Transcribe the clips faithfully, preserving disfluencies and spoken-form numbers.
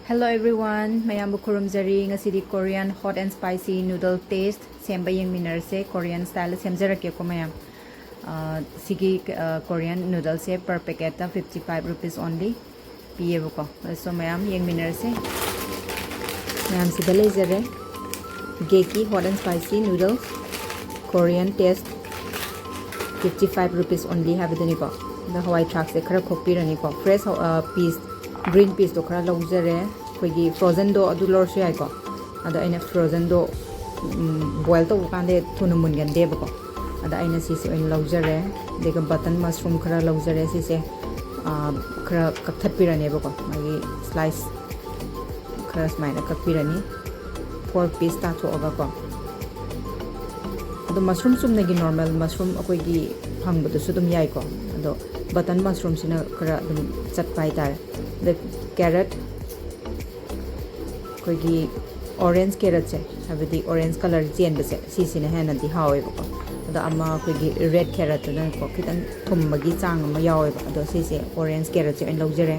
Hello everyone, ꯃꯌꯥꯝꯕꯨ ꯈꯨꯔꯨꯝꯖꯔꯤ꯫ ꯉꯁꯤꯗꯤ Korean hot and spicy noodle taste ꯁꯦꯝꯕ ꯌꯦꯡꯃꯤꯟꯅꯔꯁꯦ꯫ Korean style ꯁꯦꯝꯖꯔꯛꯀꯦꯀꯣ ꯃꯌꯥꯝ꯫ ꯑ, ꯁꯤꯒꯤ, ꯑ, Korean noodleꯁꯦ per packetꯇ fifty five rupees only ꯄꯤꯌꯦꯕꯀꯣ꯫ ꯑꯗꯨꯁꯨ ꯃꯌꯥꯝ ꯌꯦꯡꯃꯤꯟꯅꯔꯁꯦ꯫ ꯃꯌꯥꯝꯁꯤꯗ ꯂꯩꯖꯔꯦ꯫ Gaeki hot and spicy noodles, Korean taste, fifty five rupees only ꯍꯥꯏꯕꯗꯨꯅꯤꯀꯣ꯫ ꯑꯗꯣ ꯍꯋꯥꯏ ꯊ꯭ꯔꯥꯛꯁꯦ ꯈꯔ ꯈꯣꯛꯄꯤꯔꯅꯤꯀꯣ꯫ Fresh ꯍꯧ-, ꯑ, peas, green peasꯇꯣ ꯈꯔ ꯂꯧꯖꯔꯦ꯫ ꯑꯩꯈꯣꯏꯒꯤ frozenꯗꯣ ꯑꯗꯨ ꯂꯧꯔꯁꯨ ꯌꯥꯏꯀꯣ꯫ ꯑꯗꯣ ꯑꯩꯅ frozenꯗꯣ, ꯎꯝ, boil ꯇꯧꯕ ꯀꯥꯟꯗ ꯊꯨꯅ ꯃꯨꯟꯒꯟꯗꯦꯕꯀꯣ꯫ ꯑꯗ ꯑꯩꯅ ꯁꯤꯁꯦ ꯑꯣꯏꯅ ꯂꯧꯖꯔꯦ꯫ ꯑꯗꯨꯒ button mushroom ꯈꯔ ꯂꯧꯖꯔꯦ꯫ ꯁꯤꯁꯦ, ꯑ, ꯈꯔ ꯀꯛꯊꯠꯄꯤꯔꯅꯦꯕꯀꯣ꯫ ꯃꯥꯒꯤ slice ꯈꯔ ꯁꯨꯃꯥꯏꯅ ꯀꯛꯄꯤꯔꯅꯤ꯫ Four piece ꯇꯥꯊꯣꯛꯑꯒꯀꯣ꯫ ꯑꯗꯣ mushroom ꯆꯨꯝꯅꯒꯤ normal mushroom ꯑꯩꯈꯣꯏꯒꯤ ꯐꯪꯕꯗꯨꯁꯨ ꯑꯗꯨꯝ ꯌꯥꯏꯀꯣ꯫ ꯑꯗꯣ button mushroomꯁꯤꯅ ꯈꯔ ꯑꯗꯨꯝ ꯆꯠꯄ ꯍꯥꯏꯇꯥꯔꯦ꯫ ꯑꯗ carrot, ꯑꯩꯈꯣꯏꯒꯤ orange carrotꯁꯦ, ꯍꯥꯏꯕꯗꯤ orange colour ꯆꯦꯟꯕꯁꯦ, ꯁꯤꯁꯤꯅ ꯍꯦꯟꯅꯗꯤ ꯍꯥꯎꯋꯦꯕꯀꯣ꯫ ꯑꯗꯣ ꯑꯃ ꯑꯩꯈꯣꯏꯒꯤ red carrotꯇꯨꯅꯀꯣ, ꯈꯤꯇꯪ ꯊꯨꯝꯕꯒꯤ ꯆꯥꯡ ꯑꯃ ꯌꯥꯎꯋꯦꯕ꯫ ꯑꯗꯣ ꯁꯤꯁꯦ orange carrotꯁꯦ ꯑꯣꯏꯅ ꯂꯧꯖꯔꯦ꯫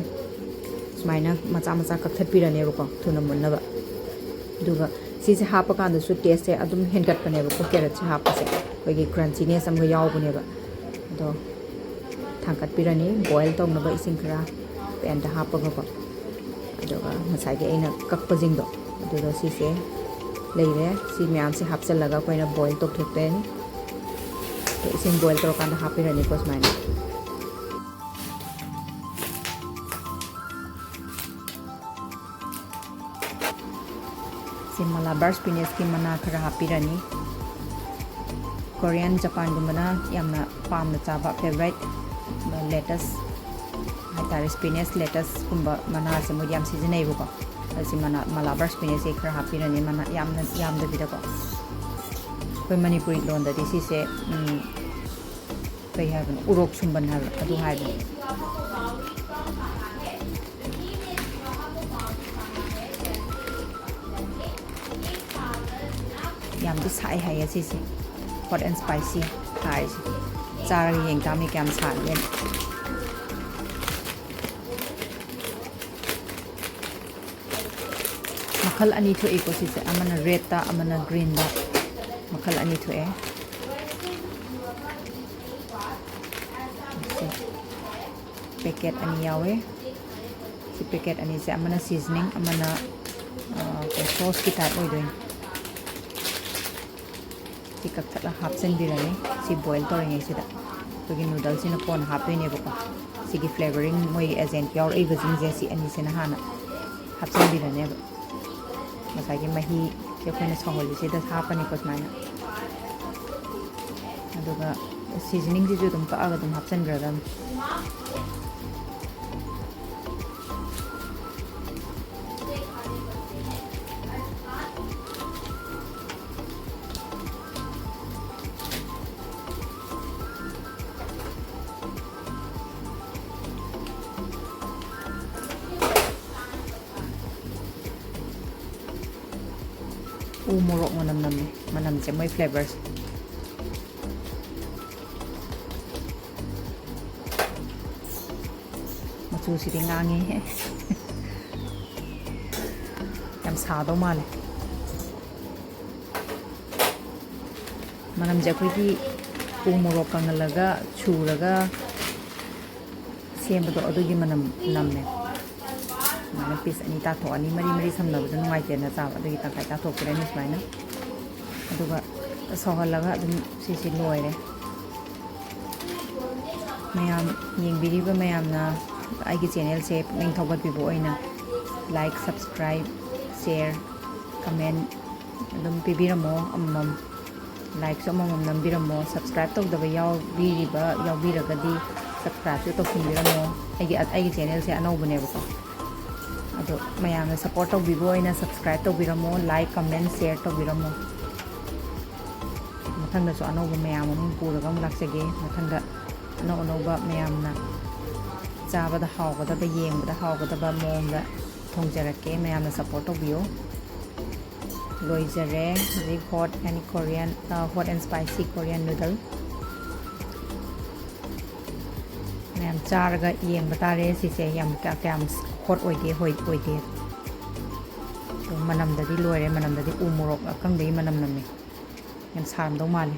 ꯁꯨꯃꯥꯏꯅ ꯃꯆꯥ ꯃꯆꯥ ꯀꯛꯊꯠꯄꯤꯔꯅꯦꯕꯀꯣ, ꯊꯨꯅ ꯃꯨꯟꯅꯕ꯫ ꯑꯗꯨꯒ ꯁꯤꯁꯦ ꯍꯥꯞꯄ ꯀꯥꯟꯗꯁꯨ tasteꯁꯦ ꯑꯗꯨꯝ ꯍꯦꯟꯒꯠꯄꯅꯦꯕꯀꯣ, carrotꯁꯦ ꯍꯥꯞꯄꯁꯦ꯫ ꯑꯩꯈꯣꯏꯒꯤ crunchiness ꯑꯃꯒ ꯌꯥꯎꯕꯅꯦꯕ꯫ ꯑꯗꯣ ꯊꯥꯡꯀꯠꯄꯤꯔꯅꯤ, boil ꯇꯧꯅꯕ ꯏꯁꯤꯡ ꯈꯔ panꯗ ꯍꯥꯞꯄꯒꯀꯣ꯫ ꯑꯗꯨꯒ ꯉꯁꯥꯏꯒꯤ ꯑꯩꯅ ꯀꯛꯄꯁꯤꯡꯗꯣ, ꯑꯗꯨꯗꯣ ꯁꯤꯁꯦ ꯂꯩꯔꯦ꯫ ꯁꯤ ꯃꯌꯥꯝꯁꯦ ꯍꯥꯞꯆꯤꯜꯂꯒ ꯑꯩꯈꯣꯏꯅ boil ꯇꯧꯊꯣꯛꯇꯣꯏꯅꯤ꯫ ꯑꯗꯣ ꯏꯁꯤꯡ boil ꯇꯧꯔꯀꯥꯟꯗ ꯍꯥꯞꯄꯤꯔꯅꯤꯀꯣ ꯁꯨꯃꯥꯏꯅ꯫ ꯁꯤ Malabar spinachꯀꯤ ꯃꯅꯥ ꯈꯔ ꯍꯥꯞꯄꯤꯔꯅꯤ꯫ Korean, Japanꯒꯨꯝꯕꯅ ꯌꯥꯝꯅ ꯄꯥꯝꯅ ꯆꯥꯕ favourite lettuce ꯍꯥꯏꯇꯥꯔꯦ, spinach lettuceꯀꯨꯝꯕ ꯃꯅꯥꯁꯦ ꯃꯣꯏꯗꯤ ꯌꯥꯝ ꯁꯤꯖꯤꯟꯅꯩꯕꯀꯣ꯫ ꯑꯗ ꯁꯤ ꯃꯅꯥ, Malabar spinachꯁꯦ ꯈꯔ ꯍꯥꯞꯄꯤꯔꯅꯤ, ꯃꯅꯥ ꯌꯥꯝꯅ ꯌꯥꯝꯗꯕꯤꯗꯀꯣ꯫ ꯑꯩꯈꯣꯏ ꯃꯅꯤꯄꯨꯔꯤ ꯂꯣꯟꯗꯗꯤ ꯁꯤꯁꯦ, ꯎꯝ, ꯀꯩ ꯍꯥꯏꯕꯅꯣ, ꯎꯔꯣꯛ ꯁꯨꯝꯕꯟ ꯍꯥꯏꯕ꯭ꯔꯥ, ꯑꯗꯨ ꯍꯥꯏꯕꯅꯤ꯫ ꯌꯥꯝꯗꯤ ꯁꯥꯏ ꯍꯥꯏꯌꯦ ꯁꯤꯁꯦ, hot and spicy ꯍꯥꯏꯔꯤꯁꯦ꯫ ꯆꯥꯔꯒ ꯌꯦꯡ ꯇꯥꯃꯤ ꯀꯌꯥꯝ ꯁꯥꯒꯦꯅ꯫ ꯃꯈꯜ ꯑꯅꯤ ꯊꯣꯛꯏꯀꯣ ꯁꯤꯁꯦ, ꯑꯃꯅ ꯔꯦꯗꯇ, ꯑꯃꯅ ꯒ꯭ꯔꯤꯟꯗ, ꯃꯈꯜ ꯑꯅꯤ ꯊꯣꯛꯑꯦ꯫ ꯁꯤ ꯄꯦꯀꯦꯠ ꯑꯅꯤ ꯌꯥꯎꯋꯦ꯫ ꯁꯤ ꯄꯦꯀꯦꯠ ꯑꯅꯤꯁꯦ, ꯑꯃꯅ ꯁꯤꯖꯅꯤꯡ, ꯑꯃꯅ ꯁꯣꯁꯀꯤ ꯇꯥꯏꯞ ꯑꯣꯏꯗꯣꯏꯅꯤ꯫ ꯁꯤ ꯀꯛꯊꯠꯂꯒ ꯍꯥꯞꯆꯤꯟꯕꯤꯔꯅꯤ꯫ ꯁꯤ ꯕꯣꯏꯜ ꯇꯧꯔꯤꯉꯩꯁꯤꯗ ꯑꯩꯈꯣꯏꯒꯤ ꯅꯨꯗꯜꯁꯤꯅ ꯀꯣꯟꯅ ꯍꯥꯞꯇꯣꯏꯅꯦꯕꯀꯣ꯫ ꯁꯤꯒꯤ ꯐ꯭ꯂꯦꯕꯔꯤꯡ ꯃꯣꯏꯒꯤ ꯑꯦꯖꯦꯟꯠ ꯌꯥꯎꯔꯛꯏꯕꯁꯤꯡꯁꯦ, ꯁꯤ ꯑꯅꯤꯁꯤꯅ ꯍꯥꯟꯅ ꯍꯥꯞꯆꯤꯟꯕꯤꯔꯅꯦꯕ꯫ ꯉꯁꯥꯏꯒꯤ ꯃꯍꯤ ꯑꯩꯈꯣꯏꯅ ꯁꯧꯍꯜꯂꯤꯁꯤꯗ ꯍꯥꯞꯄꯅꯤꯀꯣ ꯁꯨꯃꯥꯏꯅ꯫ ꯑꯗꯨꯒ ꯁꯤꯖꯅꯤꯡꯁꯤꯁꯨ ꯑꯗꯨꯝ ꯀꯛꯑꯒ ꯑꯗꯨꯝ ꯍꯥꯞꯆꯤꯟꯈ꯭ꯔꯗꯕꯅꯤ꯫ ꯎ ꯃꯣꯔꯣꯛ ꯃꯅꯝ ꯅꯝꯃꯦ, ꯃꯅꯝꯁꯦ, ꯃꯣꯏ ꯐ꯭ꯂꯦꯕꯔꯁꯦ꯫ ꯃꯆꯨꯁꯤꯗꯤ ꯉꯥꯡꯉꯦꯍꯦ꯫ ꯌꯥꯝ ꯁꯥꯗꯧ ꯃꯥꯜꯂꯦ꯫ ꯃꯅꯝꯁꯦ ꯑꯩꯈꯣꯏꯒꯤ ꯎ ꯃꯣꯔꯣꯛ ꯀꯪꯍꯜꯂꯒ ꯁꯨꯔꯒ ꯁꯦꯝꯕꯗꯣ, ꯑꯗꯨꯒꯤ ꯃꯅꯝ ꯅꯝꯃꯦ꯫ ꯁꯨꯃꯥꯏꯅ ꯄꯤꯁ ꯑꯅꯤ ꯇꯥꯊꯣꯛꯑꯅꯤ꯫ ꯃꯔꯤ ꯃꯔꯤ ꯁꯝꯅꯕꯗꯣ ꯅꯨꯡꯉꯥꯏꯇꯦꯅ ꯆꯥꯕ, ꯑꯗꯨꯒꯤ ꯇꯪꯈꯥꯏ ꯇꯥꯊꯣꯛꯄꯤꯔꯅꯤ ꯁꯨꯃꯥꯏꯅ꯫ ꯑꯗꯨꯒ ꯁꯧꯍꯜꯂꯒ ꯑꯗꯨꯝ ꯁꯤꯁꯤ ꯂꯣꯏꯔꯦ꯫ ꯃꯌꯥꯝ ꯌꯦꯡꯕꯤꯔꯤꯕ ꯃꯌꯥꯝꯅ ꯑꯩꯒꯤ ꯆꯦꯅꯦꯜꯁꯦ ꯄꯨꯛꯅꯤꯡ ꯊꯧꯒꯠꯄꯤꯕ ꯑꯣꯏꯅ like, subscribe, share, comment ꯑꯗꯨꯝ ꯄꯤꯕꯤꯔꯝꯃꯣ ꯑꯃꯃꯝ꯫ ꯂꯥꯏꯛꯁꯨ ꯑꯃꯃꯝ ꯅꯝꯕꯤꯔꯝꯃꯣ꯫ ꯁꯕꯁꯀ꯭ꯔꯥꯏꯕ ꯇꯧꯗꯕ ꯌꯥꯎꯕꯤꯔꯤꯕ ꯌꯥꯎꯕꯤꯔꯒꯗꯤ ꯁꯕꯁꯀ꯭ꯔꯥꯏꯕꯁꯨ ꯇꯧꯁꯤꯟꯕꯤꯔꯝꯃꯣ꯫ ꯑꯩꯒꯤ, ꯑꯩꯒꯤ ꯆꯦꯅꯦꯜꯁꯦ ꯑꯅꯧꯕꯅꯦꯕꯀꯣ꯫ ꯑꯗꯣ ꯃꯌꯥꯝꯅ ꯁꯞꯄꯣꯔꯠ ꯇꯧꯕꯤꯕ ꯑꯣꯏꯅ ꯁꯕꯁꯀ꯭ꯔꯥꯏꯕ ꯇꯧꯕꯤꯔꯝꯃꯣ, ꯂꯥꯏꯛ, ꯀꯃꯦꯟ, ꯁꯤꯌꯔ ꯇꯧꯕꯤꯔꯝꯃꯣ꯫ ꯃꯊꯪꯗꯁꯨ ꯑꯅꯧꯕ ꯃꯌꯥꯝ ꯑꯃ ꯄꯨꯔꯒ ꯑꯃꯨꯛ ꯂꯥꯛꯆꯒꯦ꯫ ꯃꯊꯪꯗ ꯑꯅꯧ ꯑꯅꯧꯕ ꯃꯌꯥꯝꯅ ꯆꯥꯕꯗ ꯍꯥꯎꯒꯗꯕ, ꯌꯦꯡꯕꯗ ꯍꯥꯎꯒꯗꯕ ꯃꯑꯣꯡꯗ ꯊꯣꯡꯖꯔꯛꯀꯦ꯫ ꯃꯌꯥꯝꯅ ꯁꯞꯄꯣꯔꯠ ꯇꯧꯕꯤꯌꯨ꯫ ꯂꯣꯏꯖꯔꯦ ꯍꯧꯖꯤꯛ hot and Korean, hot and spicy Korean noodle꯫ ꯃꯌꯥꯝ ꯆꯥꯔꯒ ꯌꯦꯡꯕ ꯇꯥꯔꯦ ꯁꯤꯁꯦ ꯌꯥꯝ ꯀꯌꯥ-, ꯀꯌꯥꯝ ꯍꯣꯠ ꯑꯣꯏꯒꯦ, ꯍꯣꯏ ꯑꯣꯏꯗꯦ꯫ ꯑꯗꯨꯝ ꯃꯅꯝꯗꯗꯤ ꯂꯣꯏꯔꯦ, ꯃꯅꯝꯗꯗꯤ ꯎ ꯃꯣꯔꯣꯛ ꯑꯀꯪꯕꯒꯤ ꯃꯅꯝ ꯅꯝꯃꯦ꯫ ꯌꯥꯝ ꯁꯥꯔꯝꯗꯧ ꯃꯥꯜꯂꯦ꯫